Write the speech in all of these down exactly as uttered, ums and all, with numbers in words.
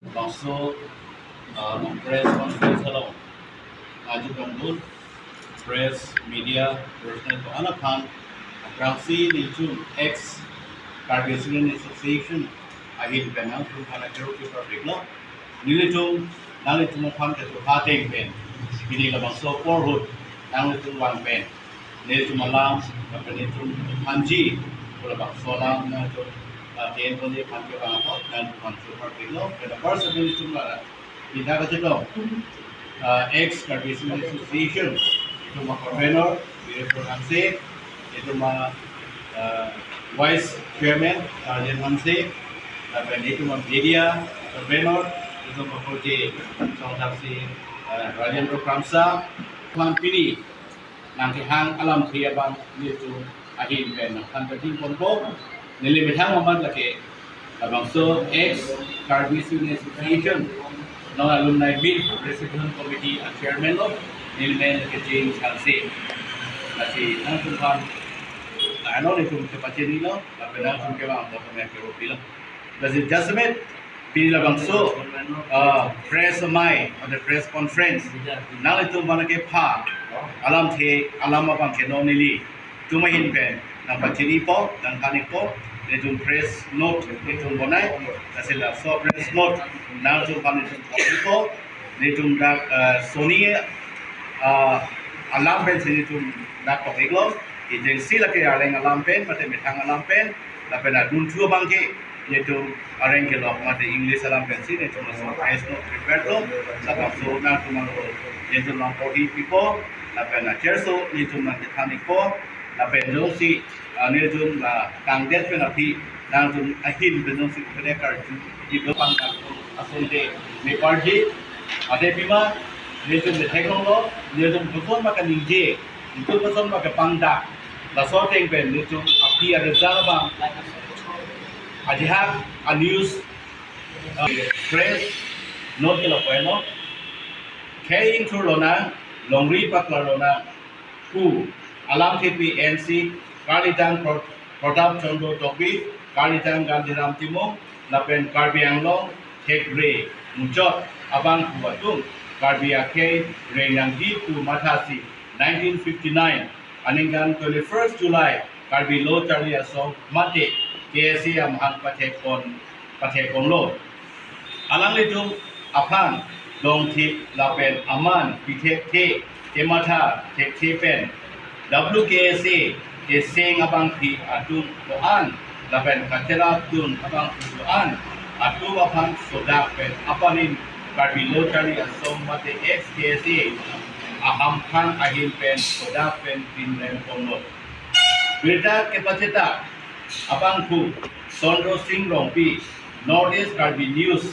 Bangso, uh, press conference along, aji bangdun press media personnel ko-an aphan, aphrangsi nelitum ex Karbi Student Association ahin pen nangtum aphan akero kepar peklo. Nelitum, nanglitum aphan ketuha ateng pen, pini labangso porhut nanglitum vang pen nelitum alam, lapen nelitum thanji, pu labangso alam nangtum, uh, ten kali aphan kevang apot, nangtum aphan kepar peklo. Pen apar sa nelitum la, kita kachetong, uh, ex Karbi Student Association, itum a convener, Birepur Hanse, itum a, uh, vice chairman, Rajen Hanse, lapen itum a media convener, itum a Kochi, Songthaksi, uh, Rajendra Kramsa, aphan pini nangkehang alamthe abang nelitum ahin pen nangthan kachingponpo. Neli methang amat lake labangso ex Karbi Student Association non alumni meet president committee a chairman lo, neli men lake James Hanse. Lasi nangtum aphan ano nelitum kepachinilo, lapen nangtum kevang apot kami akero pilo. Lasi jasemet pini labangso, uh, press amei, or the press conference, nanglitum aphan kepha alamthe alam abang ke non nelitum ahin pen nangpachinipo, nangthan-ikpo. Nelitum press note nelitum bonai, lasi laso press note nangtum aphan nelitum pon-ikpo. Nelitum dak, uh, soni, uh, alam pensi nelitum dak pon-iklo. Agency lake arleng alam pen, mate methang alam pen, lapen adunthu abang ke nelitum areng kelok mate English alam pensi nelitum laso press note prepare lo. Labangso nangtum aphan nelitum nangporhi pipo, lapen acherso nelitum nangkethan-ikpo, lapen jongsi, ah, nelitum la kangdet pen aphi nangtum ahin pen jongsi kede karju ido pangdak asonte me parji, ade pima nelitum methek longlo, nelitum koson ma kaningje, nelitum koson ma kepangdak, laso ateng pen nelitum aphi a result abang ajahak a news, uh, press note ke lapu-an lo. Khei ingthur lonang, longri paklar lonang pu alamthepi N C, karlitang Pro-, Pratap Chandra Tokbi, karlitang Gandhiram Timung, lapen Karbi Anglong thekre muchot abangphu atum Karbi akhei reng nangji pu mathasi nineteen fifty-nine aningkan twenty-first July Karbi Lo Charli Asong mate K S A amahang pathekpon, pathekponlo. Alanglitum aphan dongthip lapen aman pithekthe kematha thekthe pen W K S A keseng abangpi atum ko-an lapen kacherapdun abangpi ko-an atum aphan sodak pen apalim Karbi Lo Charli Asong mate ex K S A ahamphang ahin pen sodak pen pinrem ponlo. Birta kepachetak abangphu Chandra Sing Rongpi, North East Karbi News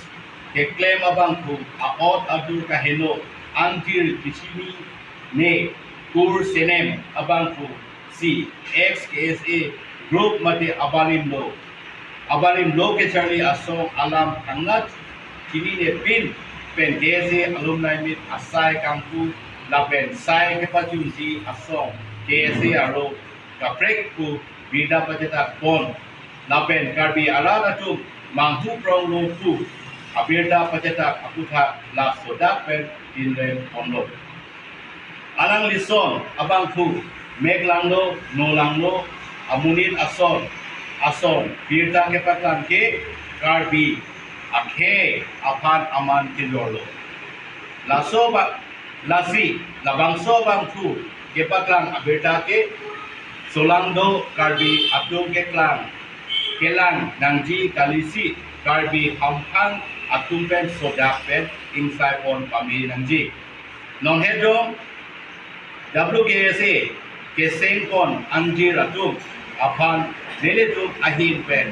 keklem abangphu a-ot adur kaheno angjir kechinine kur senem abangphu si ex K S A group mate abalim lo, abalim lo kecharli asong alam thangnat chininepin pen K S A alumni meet asai kangpu lapen sai kepachunji asong K S A arlo kaprek pu birta pachetak pon. Lapen Karbi arat atum manghu pronglo pu abirta pachetak aputhak la sodak pen pinrem ponlo. Alanglison abangphu mek langno, no langno amonit ason, ason birta kepaklang ke Karbi akhei aphan aman kejorlo. Laso ba, lasi labangso abangphu kepaklang abirta ke solangdo Karbi atum keklang, kelang nangji kalisi Karbi hamphang atum pen sodak pen ingsai pon pame nangji. Non hejong W K S A keseng pon angjir atum aphan nelitum ahin pen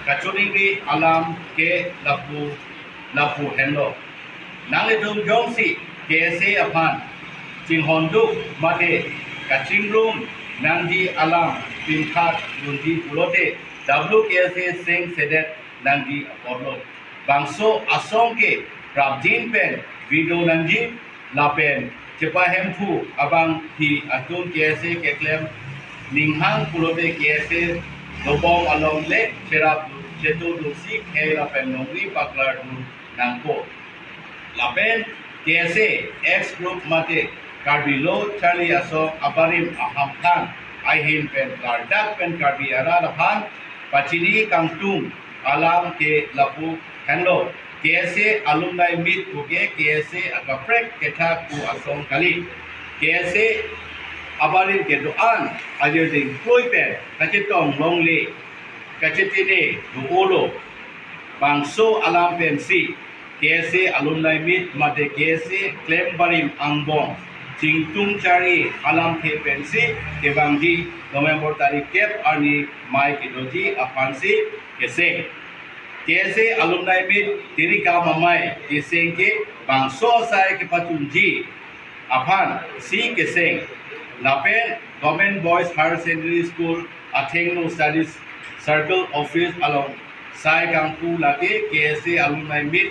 kachiningri alam ke lapu, lapu henlo. Nanglitum jongsi K S A aphan chinghonduk mate kachingrum nangji alam pingkhat dunji pulote W K S A seng sedet nangji apotlo. Bangso asong ke prapjin pen video nangji lapen chepahemphu abangpi atum K S A keklem ninghang pulote K S A dobom along le cherap chetu dusi khei lapen longri paklar dun nangpo. Lapen K S A X group mate Karbi Lo Charli Asong abarim ahamphang ahin pen klardak pen Karbi arat aphan pachini kangtung alam ke lapu henlo. K S A alumni meet puke K S A akaprek kethak pu asong kali. K S A abarim kedo-an ajirding kloi pen kachetong longle kachetine do-olo. Bangso alam pensi K S A alumni meet mate K S A klembarim angbong chingtum chari alamthe pensi kevangji November tarik kep arni mei kedoji aphansi keseng. K S A alumni meet tirikam amei keseng ke bangso asai kepachunji aphansi keseng. Lapen Government Boys Higher Secondary School athengno Studies Circle Office along sai kangpu lake K S A alumni meet